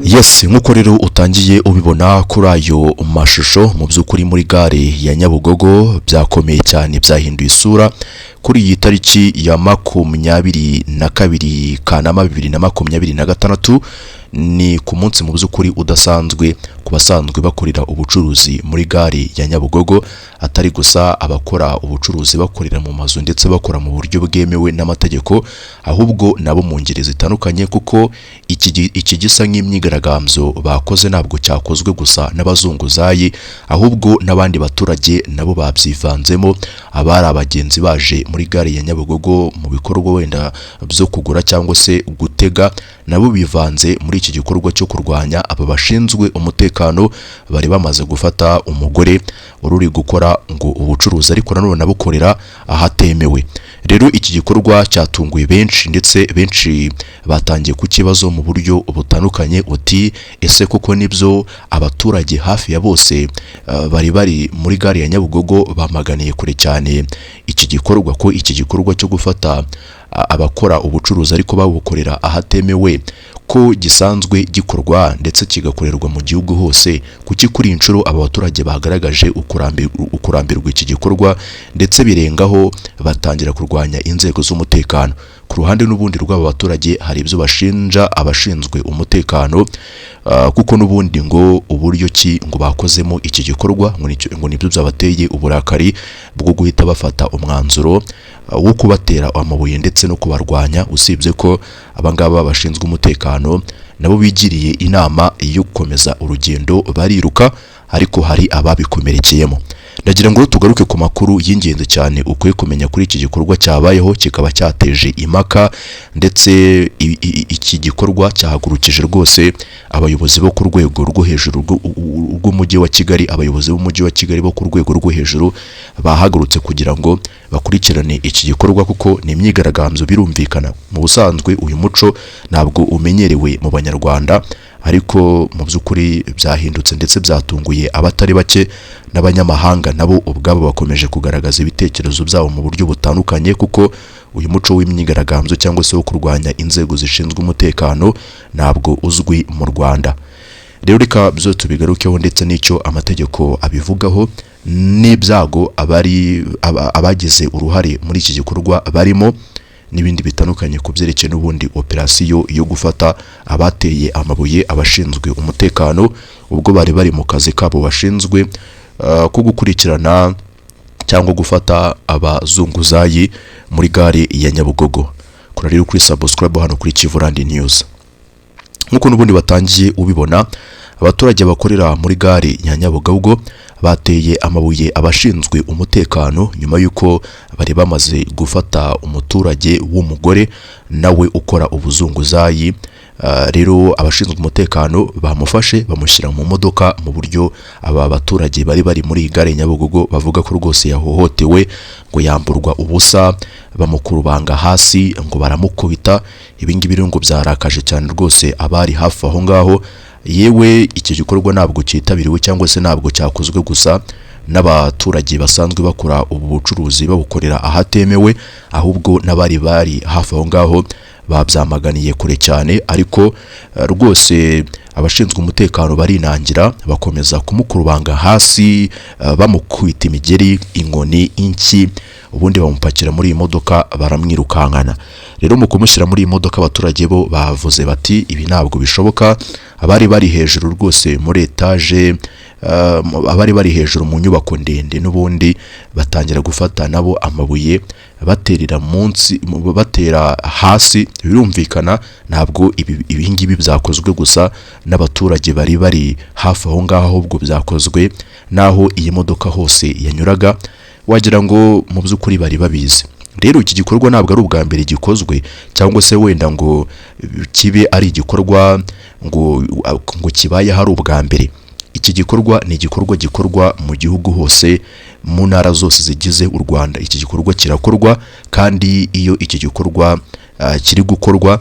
Yes, nk'uko rero utangiye ubibona kuri ayo mashusho, mu by'ukuri muri gare ya Nyabugogo byakomeye cyane, byahinduye isura kuri iyi tariki ya 22 Kanama 2026. Ni ku munsi mu by'ukuri udasanzwe ku basanzwe bakorera ubucuruzi muri gare ya Nyabugogo, atari gusa abakora ubucuruzi bakorera mu mazu ndetse bakora mu buryo bwemewe n'amategeko, ahubwo nabo mu ngeri zitandukanye, kuko iki gisa nk'imyigaragambyo bakoze ntabwo cyakozwe gusa n'abazunguzayi, ahubwo n'abandi baturage nabo babyivanzemo. Abari abagenzi baje muri gare ya Nyabugogo mu bikorwa wenda byo kugura cyangwa se gutega, nabo bivanze muri iki gikorwa cyo kurwanya aba bashinzwe umutekano bari bamaze gufata umugore wari uri gukora ngo ubucuruzi, ariko nanone abukorera ahatemewe. Rero iki gikorwa cyatunguye benshi, ndetse benshi batangiye kukibazo mu buryo butandukanye, uti ese koko nibyo? Abaturage hafi ya bose bari bari muri gare ya Nyabugogo bamaganiye kure cyane iki gikorwa, ko iki gikorwa cyo gufata abakora ubucuruzi ariko babukorera ahatemewe ko gisanzwe gikorwa ndetse kigakorerwa mu gihugu hose, kuki kuri iyi nshuro aba baturage bagaragaje ukurambirwa iki gikorwa, ndetse birengaho batangira kurwanya inzego z'umutekano? Ku ruhande n'ubundi rw'aba baturage hari ibyo bashinja abashinzwe umutekano, kuko n'ubundi ngo uburyo ki ngo bakozemo iki gikorwa ngo nibyo byabateye uburakari bwo guhita bafata umwanzuro wo kubatera amabuye ndetse no kubarwanya, usibye ko abangaba bashinzwe umutekano nabo bigiriye inama yo gukomeza urugendo bariruka, ariko hari ababikomerekeyemo. Ndagira ngo tugaruke ku makuru y'ingenzi cyane ukwiye kumenya kuri iki gikorwa cyabayeho, kikaba cyateje impaka, ndetse iki gikorwa cyahagurukije rwose abayobozi bo ku rwego rwo hejuru rw'umujyi wa Kigali. Abayobozi b'umujyi wa Kigali bo ku rwego rwo hejuru bahagurutse kugira ngo bakurikirane iki gikorwa, kuko ni imyigaragambyo. Birumvikana, mu busanzwe uyu muco ntabwo umenyerewe mu Banyarwanda, ariko mu by'ukuri byahindutse ndetse byatunguye abatari bake, n'abanyamahanga nabo ubwabo bakomeje kugaragaza ibitekerezo byabo mu buryo butandukanye, kuko uyu muco w'imyigaragambyo cyangwa se wo kurwanya inzego zishinzwe umutekano ntabwo uzwi mu Rwanda. Rero reka byo tubigarukeho, ndetse n'icyo amategeko abivugaho, n'ibyago abari abagize uruhare muri iki gikorwa barimo, n'ibindi bitandukanye ku byerekeye n'ubundi operasiyo yo gufata abateye amabuye abashinzwe umutekano ubwo bari bari mu kazi kabo bashinzwe ko gukurikirana cyangwa gufata abazunguzayi muri gare ya Nyabugogo. Kora rero kuri subscribe hano kuri Kivurandi News. Nk'uko n'ubundi batangiye ubibona, abaturage bakorera muri gare ya Nyabugogo bateye amabuye abashinzwe umutekano nyuma y'uko bari bamaze gufata umuturage w'umugore nawe ukora ubuzunguzayi. Rero abashinzwe umutekano bamufashe bamushyira mu modoka mu buryo aba baturage bari bari muri iyi gare Nyabugogo bavuga ko rwose yahohotewe, ngo yamburwa ubusa, bamukurubanga hasi, ngo baramukubita. Ibi ngibi rero ngo byarakaje cyane rwose abari hafi aho ngaho. Yewe, iki gikorwa ntabwo cyitabiriwe cyangwa se ntabwo cyakozwe gusa n'abaturage basanzwe bakora ubu bucuruzi babukorera ahatemewe, ahubwo n'abari bari hafi aho ngaho babyamaganiye kure cyane. Ariko rwose abashinzwe umutekano barinangira, bakomeza kumukurubanga hasi, bamukubita imigeri, inkoni, inshyi, ubundi bamupakira muri iyi modoka baramwirukankana. Rero mu kumushyira muri iyi modoka, abaturage bo bavuze bati ibi ntabwo bishoboka. Abari bari hejuru rwose muri etaje, abari bari hejuru mu nyubako ndende, n'ubundi batangira gufata nabo amabuye baterera munsi, batera hasi. Birumvikana ntabwo ibi ngibi byakozwe gusa n'abaturage bari bari hafi aho ngaho, ahubwo byakozwe n'aho iyi modoka hose yanyuraga, wagira ngo mu by'ukuri bari babizi. Rero iki gikorwa ntabwo ari ubwa mbere gikozwe, cyangwa se wenda ngo kibe ari igikorwa ngo kibaye hari ubwa mbere. Iki gikorwa ni igikorwa gikorwa mu gihugu hose, mu ntara zose zigize u Rwanda iki gikorwa kirakorwa. Kandi iyo iki gikorwa kiri gukorwa,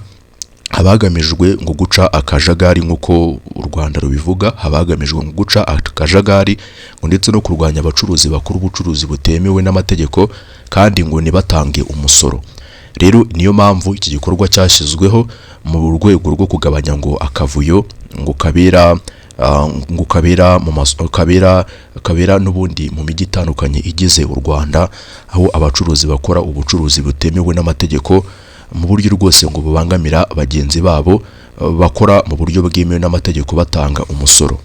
haba hagamijwe ngo guca akajagari, nk'uko u Rwanda rubivuga, haba hagamijwe ngo guca akajagari ngo ndetse no kurwanya abacuruzi bakora ubucuruzi butemewe n'amategeko kandi ngo ntibatange umusoro. Rero niyo mpamvu iki gikorwa cyashyizweho mu rwego rwo kugabanya ngo akavuyo ngo kabera ngo kabera mu kabera kabera n'ubundi mu mijyi itandukanye igize u Rwanda, aho abacuruzi bakora ubucuruzi butemewe n'amategeko mu buryo rwose ngo bubangamira bagenzi babo bakora mu buryo bwemewe n'amategeko batanga umusoro.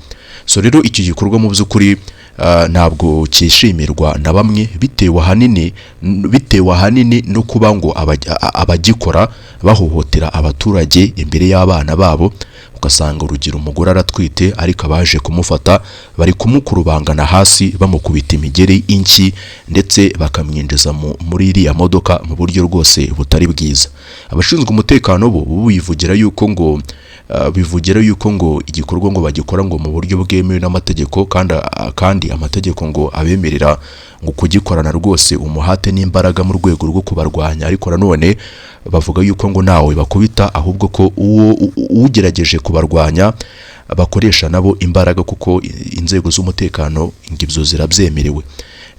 So rero iki gikorwa mu by'ukuri ntabwo cyishimirwa na bamwe, bitewe ahanini no kuba ngo abagikora bahohotera abaturage imbere y'abana babo. Ugasanga urugero umugore aratwite, ariko abaje kumufata bari kumukurubangana hasi, bamukubita imigeri, inshyi, ndetse bakamwinjiza muri iriya modoka mu buryo rwose butari bwiza. Abashinzwe umutekano bo bivugira yuko ngo igikorwa ngo bagikora ngo mu buryo bwemewe n'amategeko, kandi amategeko ngo abemerera ngo kugikorana rwose umuhate n'imbaraga mu rwego rwo kubarwanya. Ariko nanone bavuga yuko ngo nawe bakubita, ahubwo ko uwo ugerageje kubarwanya bakoresha nabo imbaraga, kuko inzego z'umutekano ngo ibyo zirabyemerewe.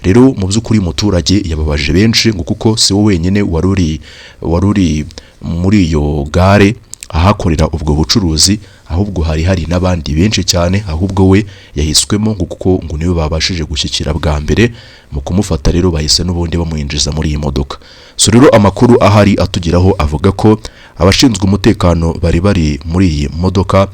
Rero mu by'ukuri umuturage yababaje benshi, ngo kuko si we wenyine wari uri muri iyo gare ahakorera ubwo bucuruzi, ahubwo hari n'abandi benshi cyane, ahubwo we yahiswemo ngo kuko ngo niwe babashije gushyikira bwa mbere. Mu kumufata rero bahise n'ubundi bamwinjiza muri iyi modoka. So rero amakuru ahari atugeraho avuga ko abashinzwe umutekano bari muri iyi modoka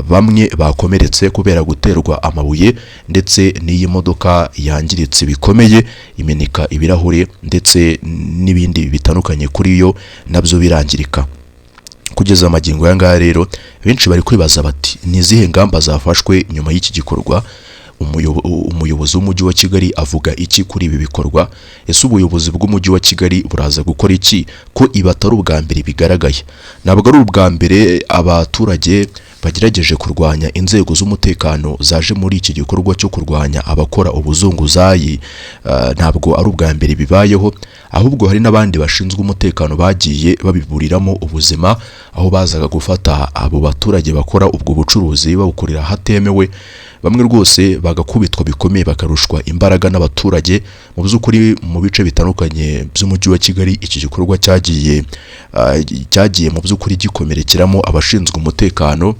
bamwe bakomeretse kubera guterwa amabuye, ndetse n'iyi modoka yangiritse bikomeye, imeneka ibirahure ndetse n'ibindi bitandukanye kuri yo nabyo birangirika. Kugeza amagingo aya ngaya rero benshi bari kwibaza bati: "Ni izihe ngamba zafashwe nyuma y'iki gikorwa? Umuyobozi w'umujyi wa Kigali avuga iki kuri ibi bikorwa? Ese ubuyobozi bw'umujyi wa Kigali buraza gukora iki, ko ibi atari ubwa mbere bigaragaye?" Ntabwo ari ubwa mbere abaturage bagerageje kurwanya inzego z'umutekano zaje muri iki gikorwa cyo kurwanya abakora ubuzunguzayi. Ntabwo ari ubwa mbere bibayeho, ahubwo hari n'abandi bashinzwe umutekano bagiye babiburiramo ubuzima, aho bazaga gufata abo baturage bakora ubwo bucuruzi babukorera ahatemewe, bamwe rwose bagakubitwa bikomeye, bakarushwa imbaraga n'abaturage. Mu by'ukuri mu bice bitandukanye by'umujyi wa Kigali iki gikorwa cyagiye mu by'ukuri gikomerekeramo abashinzwe umutekano.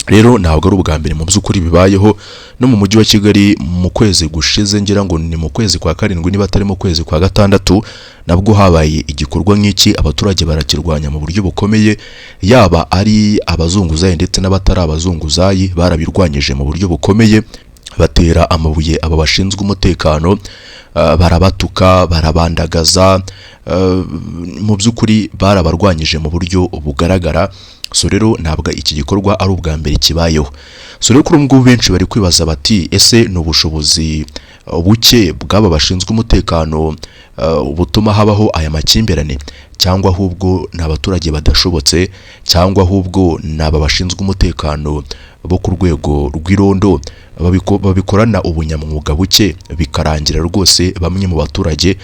Rero ntabwo ari ubwa mbere mu by'ukuri bibayeho. No mu mujyi wa Kigali mu kwezi gushize, ngira ngo ni mu kwezi kwa karindwi niba atari mu kwezi kwa gatandatu, nabwo habaye igikorwa nk'iki, abaturage barakirwanya mu buryo bukomeye. Yaba ari abazunguzayi ndetse n'abatari abazunguzayi barabirwanyije mu buryo bukomeye, batera amabuye aba bashinzwe umutekano, barabatuka, barabandagaza, mu by'ukuri barabarwanyije mu buryo bugaragara. So rero ntabwo iki gikorwa ari ubwa mbere kibayeho. So rero kuri ubu ngubu benshi bari kwibaza bati: "Ese ni ubushobozi buke bw'aba bashinzwe umutekano butuma habaho aya makimbirane, cyangwa ahubwo ni abaturage badashobotse, cyangwa ahubwo ni aba bashinzwe umutekano bo ku rwego rw'irondo babikorana ubunyamwuga buke, bikarangira rwose bamwe mu baturage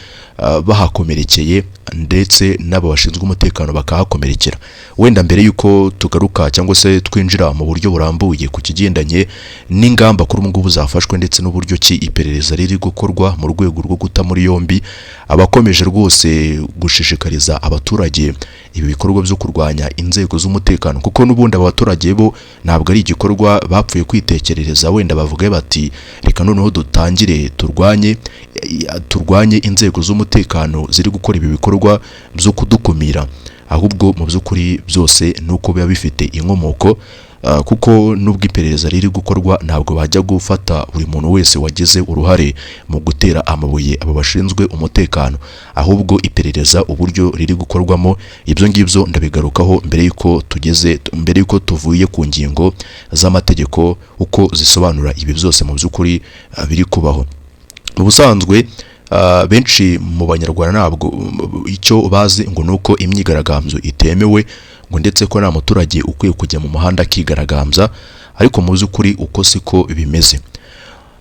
bahakomerekeye ndetse n'aba bashinzwe umutekano bakahakomerekera?" Wenda mbere y'uko tugaruka cyangwa se twinjira mu buryo burambuye ku kigendanye n'ingamba kuri ubu ngubu zafashwe ndetse n'uburyo ki iperereza riri gukorwa mu rwego rwo guta muri yombi abakomeje rwose gushishikariza abaturage ibi bikorwa byo kurwanya inzego z'umutekano, kuko n'ubundi aba baturage bo ntabwo ari igikorwa bapfuye kwitekerereza wenda bavuge bati: "Reka noneho dutangire turwanye inzego z'umutekano ziri gukora ibi bikorwa byo kudukumira", ahubwo mu by'ukuri byose ni uko biba bifite inkomoko, kuko nubwo iperereza riri gukorwa ntabwo bajya gufata buri muntu wese wagize uruhare mu gutera amabuye aba bashinzwe umutekano, ahubwo iperereza uburyo riri gukorwamo, ibyo ngibyo ndabigarukaho mbere y'uko tuvuye ku ngingo z'amategeko uko zisobanura ibi byose mu by'ukuri biri kubaho. Mu busanzwe benshi mu Banyarwanda ntabwo icyo bazi ngo ni uko imyigaragambyo itemewe, ngo ndetse ko nta muturage ukwiye kujya mu muhanda akigaragambya, ariko mu by'ukuri uko siko bimeze.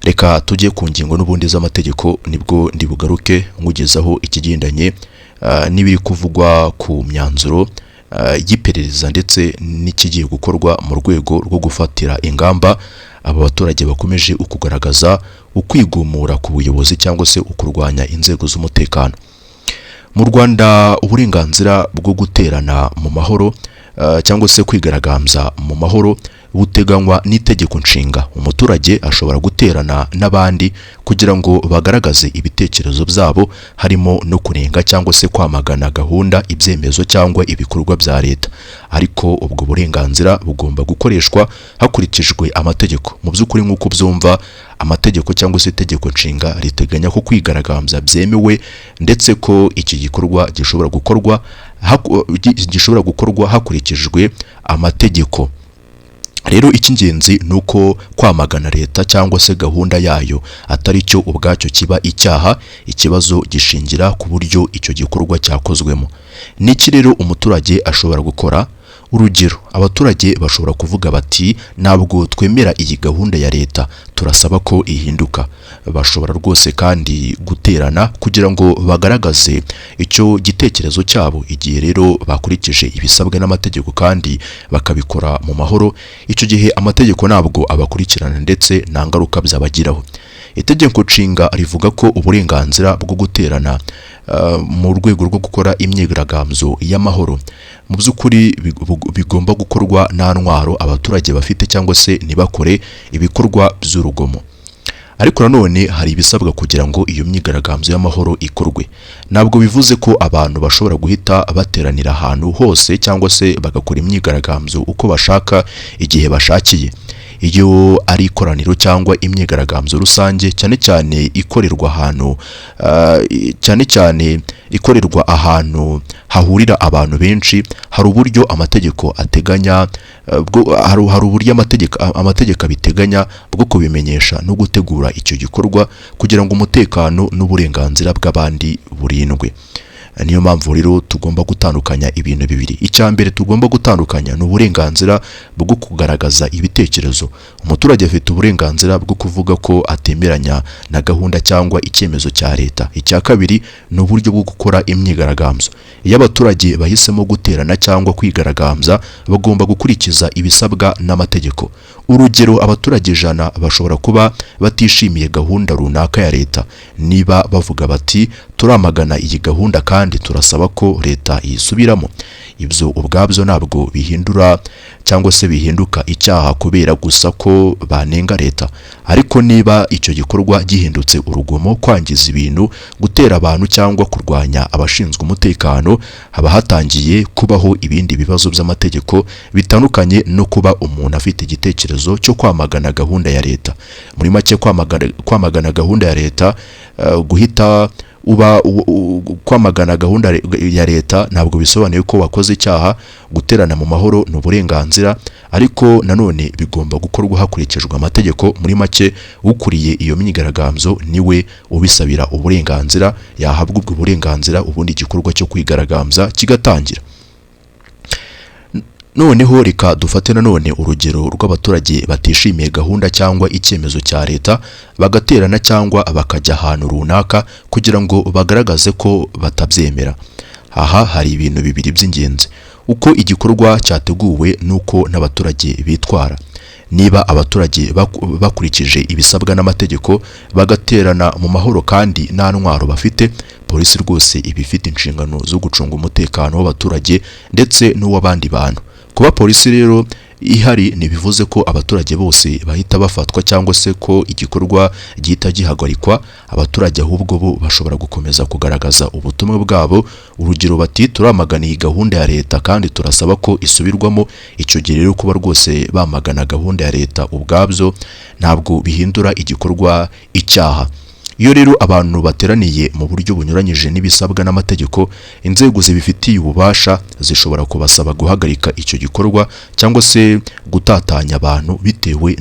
Reka tujye ku ngingo n'ubundi z'amategeko, nibwo ndibugaruke nkugezaho ikigendanye n'ibiri kuvugwa ku myanzuro y'iperereza ndetse n'ikigiye gukorwa mu rwego rwo gufatira ingamba aba baturage bakomeje ukugaragaza ukwigumura ku buyobozi cyangwa se ukurwanya inzego z'umutekano. Mu Rwanda uburenganzira bwo guterana mu mahoro cyangwa se kwigaragambya mu mahoro buteganywa n'itegeko nshinga. Umuturage ashobora guterana n'abandi kugira ngo bagaragaze ibitekerezo byabo, harimo no kunenga cyangwa se kwamagana gahunda, ibyemezo cyangwa ibikorwa bya leta. Ariko ubwo burenganzira bugomba gukoreshwa hakurikijwe amategeko. Mu by'ukuri, nk'uko byumva, amategeko cyangwa se itegeko nshinga riteganya ko kwigaragambya byemewe, ndetse ko iki gikorwa gishobora gukorwa hakurikijwe amategeko. Rero icy'ingenzi ni uko kwamagana leta cyangwa se gahunda yayo atari cyo ubwacyo kiba icyaha. Ikibazo gishingira ku buryo icyo gikorwa cyakozwemo. Niki rero umuturage ashobora gukora? Urugero, abaturage bashobora kuvuga bati: "Ntabwo twemera iyi gahunda ya leta, turasaba ko ihinduka." Bashobora rwose kandi guterana kugira ngo bagaragaze icyo gitekerezo cyabo. Igihe rero bakurikije ibisabwa n'amategeko kandi bakabikora mu mahoro, icyo gihe amategeko ntabwo abakurikirana ndetse nta ngaruka byabagiraho. Itegeko nshinga rivuga ko uburenganzira bwo guterana mu rwego rwo gukora imyigaragambyo y'amahoro, mu by'ukuri bigomba gukorwa nta ntwaro abaturage bafite cyangwa se ntibakore ibikorwa by'urugomo. Ariko nanone hari ibisabwa kugira ngo iyo myigaragambyo y'amahoro ikorwe. Ntabwo bivuze ko abantu bashobora guhita bateranira ahantu hose cyangwa se bagakora imyigaragambyo uko bashaka, igihe bashakiye. Iyo ari ikoraniro cyangwa imyigaragambyo rusange, cyane cyane ikorerwa ahantu hahurira abantu benshi, hari uburyo amategeko ateganya hari uburyo amategeko abiteganya bwo kubimenyesha no gutegura icyo gikorwa kugira ngo umutekano n'uburenganzira bw'abandi burindwe. Niyo mpamvu rero tugomba gutandukanya ibintu bibiri. Icya mbere tugomba gutandukanya ni uburenganzira bwo kugaragaza ibitekerezo. Umuturage afite uburenganzira bwo kuvuga ko atemeranya na gahunda cyangwa icyemezo cya leta. Icya kabiri ni uburyo bwo gukora imyigaragambyo. Iyo abaturage bahisemo guterana cyangwa kwigaragambya, bagomba gukurikiza ibisabwa n'amategeko. Urugero, abaturage 100 bashobora kuba batishimiye gahunda runaka ya leta. Niba bavuga bati: "Turamagana iyi gahunda kandi turasaba ko leta yisubiramo," ibyo ubwabyo ntabwo bihindura cyangwa se bihinduka icyaha kubera gusa ko banenga leta. Ariko niba icyo gikorwa gihindutse urugomo, kwangiza ibintu, gutera abantu cyangwa kurwanya abashinzwe umutekano, haba hatangiye kubaho ibindi bibazo by'amategeko bitandukanye no kuba umuntu afite igitekerezo cyo kwamagana gahunda ya leta. Muri make, kwamagana gahunda ya leta guhita uba kwamagana gahunda ya leta ntabwo bisobanuye ko wakoze icyaha. Guterana mu mahoro ni uburenganzira, ariko nanone bigomba gukorwa hakurikijwe amategeko. Muri make, ukuriye iyo myigaragambyo niwe ubisabira uburenganzira. Yahabwa ubwo burenganzira, ubundi igikorwa cyo kwigaragambya kigatangira. Noneho reka dufate nanone urugero rw'abaturage batishimiye gahunda cyangwa icyemezo cya leta, bagaterana cyangwa bakajya ahantu runaka kugira ngo bagaragaze ko batabyemera. Aha hari ibintu bibiri by'ingenzi: uko igikorwa cyateguwe n'uko n'abaturage bitwara. Niba abaturage bakurikije ibisabwa n'amategeko, bagaterana mu mahoro kandi nta ntwaro bafite, polisi rwose iba ifite inshingano zo gucunga umutekano w'abaturage ndetse n'uw'abandi bantu. Kuba polisi rero ihari ntibivuze ko abaturage bose bahita bafatwa cyangwa se ko igikorwa gihita gihagarikwa. Abaturage ahubwo bo bashobora gukomeza kugaragaza ubutumwa bwabo. Urugero, bati: "Turamagana iyi gahunda ya leta kandi turasaba ko isubirwamo." Icyo gihe rero, kuba rwose bamagana gahunda ya leta ubwabyo ntabwo bihindura igikorwa icyaha. Iyo rero abantu bateraniye mu buryo bunyuranyije n'ibisabwa n'amategeko, inzego zibifitiye ububasha zishobora kubasaba guhagarika icyo gikorwa cyangwa se gutatanya abantu bitewe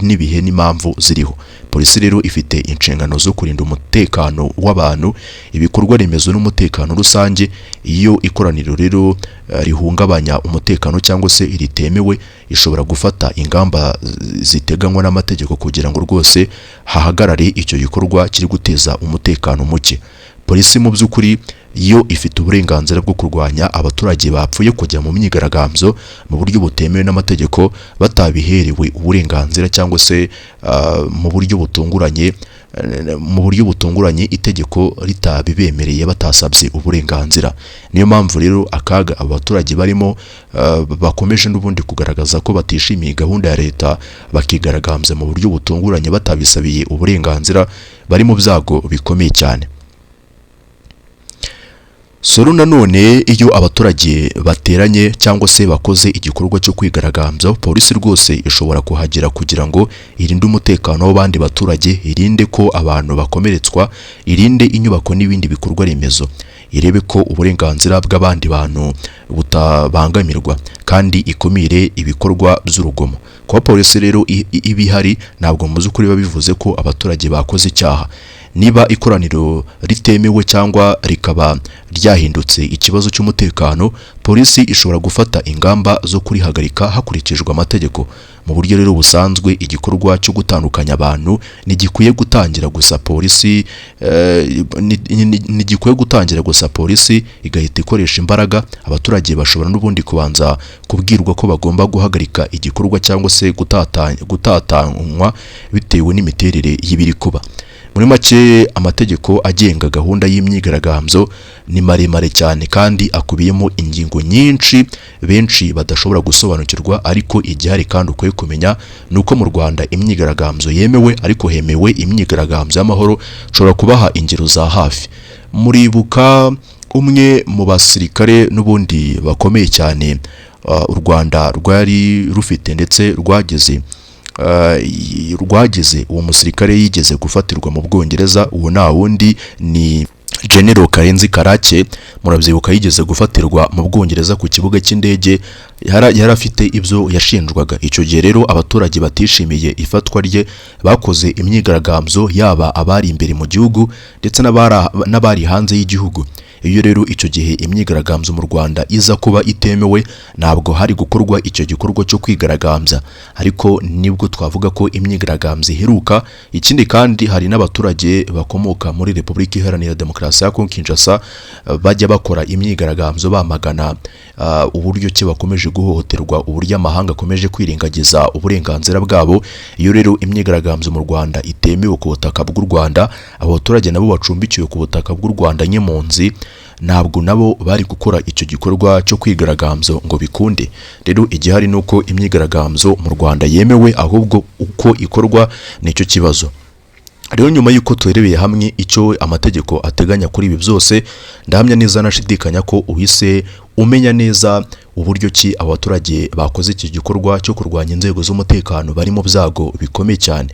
n'ibihe n'impamvu ziriho. Polisi rero ifite inshingano zo kurinda umutekano w'abantu, ibikorwa remezo n'umutekano rusange. Iyo ikoraniro rero rihungabanya umutekano cyangwa se ritemewe, ishobora gufata ingamba ziteganywa n'amategeko kugira ngo rwose hahagarare icyo gikorwa kiri guteza umutekano muke. Polisi mu by'ukuri Yo ifite uburenganzira bwo kurwanya abaturage bapfuye kujya mu myigaragambyo mu buryo butemewe n'amategeko, batabiherewe uburenganzira, cyangwa se mu buryo butunguranye itegeko ritabibemereye, batasabye uburenganzira. Niyo mpamvu rero akaga abo baturage barimo, bakomeje n'ubundi kugaragaza ko batishimiye gahunda ya leta, bakigaragambya mu buryo butunguranye batabisabiye uburenganzira, bari mu byago bikomeye cyane. Soro nanone, iyo abaturage bateranye cyangwa se bakoze igikorwa cyo kwigaragambya, polisi rwose ishobora kuhagera kugira ngo irinde umutekano w'abandi baturage, irinde ko abantu bakomeretswa, irinde inyubako n'ibindi bikorwa remezo, irebe ko uburenganzira bw'abandi bantu butabangamirwa, kandi ikumire ibikorwa by'urugomo. Kuba polisi rero iba ihari ntabwo mu by'ukuri biba bivuze ko abaturage bakoze icyaha. Niba ikoraniro ritemewe cyangwa rikaba ryahindutse ikibazo cy'umutekano, polisi ishobora gufata ingamba zo kurihagarika hakurikijwe amategeko. Mu buryo rero busanzwe, igikorwa cyo gutandukanya abantu ntigikwiye gutangira gusa polisi ntigikwiye gutangira gusa polisi igahita ikoresha imbaraga. Abaturage bashobora n'ubundi kubanza kubwirwa ko bagomba guhagarika igikorwa cyangwa se gutatanywa bitewe n'imiterere y'ibiri kuba. Muri make, amategeko agenga gahunda y'imyigaragambyo ni maremare cyane kandi akubiyemo ingingo nyinshi benshi badashobora gusobanukirwa. Ariko igihari kandi ukwiye kumenya ni uko mu Rwanda imyigaragambyo yemewe, ariko hemewe imyigaragambyo y'amahoro. Nshobora kubaha ingero za hafi. Muribuka umwe mu basirikare n'ubundi bakomeye cyane u Rwanda rwari rufite, ndetse rwageze, uwo musirikare yigeze gufatirwa mu Bwongereza. Uwo nta wundi ni General Karenzi Karake. Murabyibuka, yigeze gufatirwa mu Bwongereza ku kibuga cy'indege, yari afite ibyo yashinjwaga. Icyo gihe rero abaturage batishimiye ifatwa rye bakoze imyigaragambyo, yaba abari imbere mu gihugu ndetse n'abari hanze y'igihugu. Iyo rero icyo gihe imyigaragambyo mu Rwanda iza kuba itemewe, ntabwo hari gukorwa icyo gikorwa cyo kwigaragambya. Ariko nibwo twavuga ko imyigaragambyo iheruka. Ikindi kandi, hari n'abaturage bakomoka muri Repubulika Iharanira Demokarasi ya Kongo Kinshasa, bajya bakora imyigaragambyo bamagana uburyo ki bakomeje guhohoterwa, uburyo amahanga akomeje kwirengagiza uburenganzira bwabo. Iyo rero imyigaragambyo mu Rwanda itemewe ku butaka bw'u Rwanda, abo baturage nabo bacumbikiwe ku butaka bw'u Rwanda nk'impunzi, ntabwo nabo bari gukora icyo gikorwa cyo kwigaragambyo ngo bikunde. Rero igihari ni uko imyigaragambyo mu Rwanda yemewe, ahubwo uko ikorwa nicyo kibazo. Rero nyuma y'uko turebeye hamwe icyo amategeko ateganya kuri ibi byose, ndahamya neza nashidikanya ko uhise umenya neza uburyo ki abaturage bakoze iki gikorwa cyo kurwanya inzego z'umutekano bari mu byago bikomeye cyane.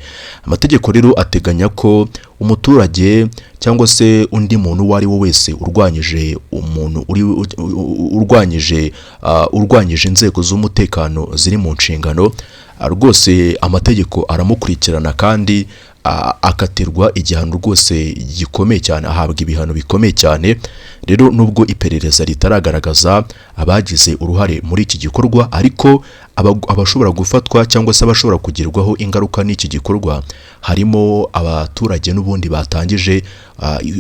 Amategeko rero ateganya ko umuturage cyangwa se undi muntu uwo ari we wese urwanyije umuntu uri urwanyije inzego z'umutekano ziri mu nshingano, rwose amategeko aramukurikirana kandi akatirwa igihano rwose gikomeye cyane, ahabwa ibihano bikomeye cyane. Rero nubwo iperereza ritaragaragaza abagize uruhare muri iki gikorwa, ariko abashobora gufatwa cyangwa se abashobora kugirwaho ingaruka n'iki gikorwa harimo abaturage n'ubundi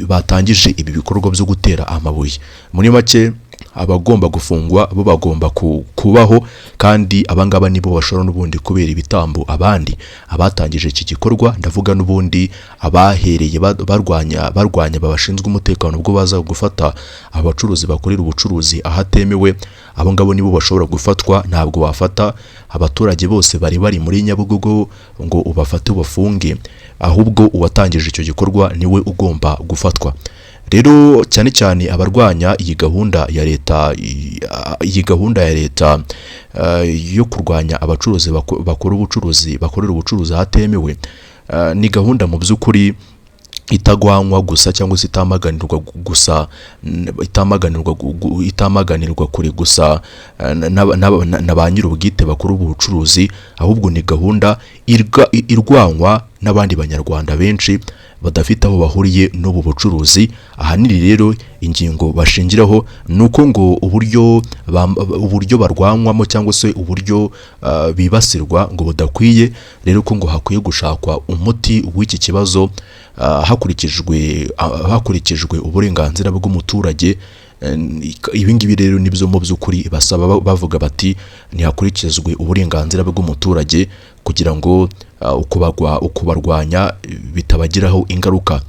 batangije ibi bikorwa byo gutera amabuye. Muri make, abagomba gufungwa bo bagomba kubaho, kandi abangaba nibo bashobora n'ubundi kubera ibitambo abandi. Abatangije iki gikorwa, ndavuga n'ubundi abahereye barwanya babashinzwe umutekano ubwo baza gufata abacuruzi bakorera ubucuruzi ahatemewe, abo ngabo nibo bashobora gufatwa. Ntabwo wafata abaturage bose bari muri Nyabugogo ngo ubafate ubafunge, ahubwo uwatangije icyo gikorwa niwe ugomba gufatwa. Rero cyane cyane abarwanya iyi gahunda ya leta, yo kurwanya abacuruzi bakora ubucuruzi, bakorera ubucuruzi ahatemewe, ni gahunda mu by'ukuri itagwanywa gusa cyangwa se itamaganirwa gusa, itamaganirwa kure gusa na ba nyir'ubwite bakora ubu bucuruzi, ahubwo ni gahunda irwanywa n'abandi Banyarwanda benshi badafite aho bahuriye n'ubu bucuruzi. Ahanini rero ingingo bashingiraho ni uko ngo uburyo barwanywamo cyangwa se uburyo bibasirwa ngo budakwiye, rero ko ngo hakwiye gushakwa umuti w'iki kibazo. hakurikijwe uburenganzira bw'umuturage. Ibi ngibi rero nibyo mu by'ukuri basaba, bavuga bati ntihakurikizwe uburenganzira bw'umuturage kugira ngo ukubarwanya bitabagiraho ingaruka,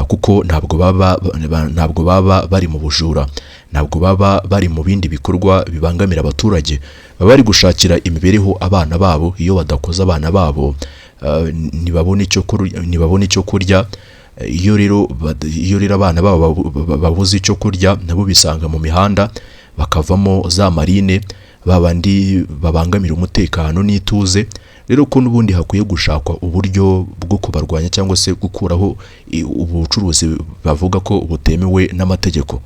kuko ntabwo baba bari mu bujura, ntabwo baba bari mu bindi bikorwa bibangamira abaturage, baba bari gushakira imibereho abana babo. Iyo badakoze, abana babo ntibabona icyo kurya. Iyo rero abana babo babuze icyo kurya, nabo bisanga mu mihanda, bakavamo za marine, babandi babangamira umutekano n'ituze. Rero ko n'ubundi hakwiye gushakwa uburyo bwo kubarwanya cyangwa se gukuraho ubucuruzi bavuga ko butemewe n'amategeko.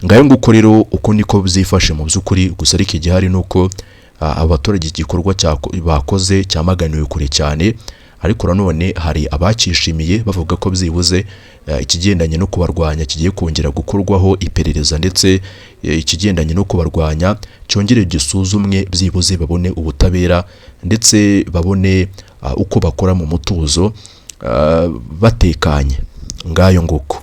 Ngayo nguko rero, uko niko byifashe mu by'ukuri. Gusa ariko igihari ni uko abaturage igikorwa bakoze cyamaganiwe kure cyane, ariko nanone hari abacyishimiye, bavuga ko byibuze ikigendanye no kubarwanya kigiye kongera gukorwaho iperereza, ndetse ikigendanye no kubarwanya cyongere gisuzumwe, byibuze babone ubutabera, ndetse babone uko bakora mu mutuzo, batekanye. Ngayo nguko.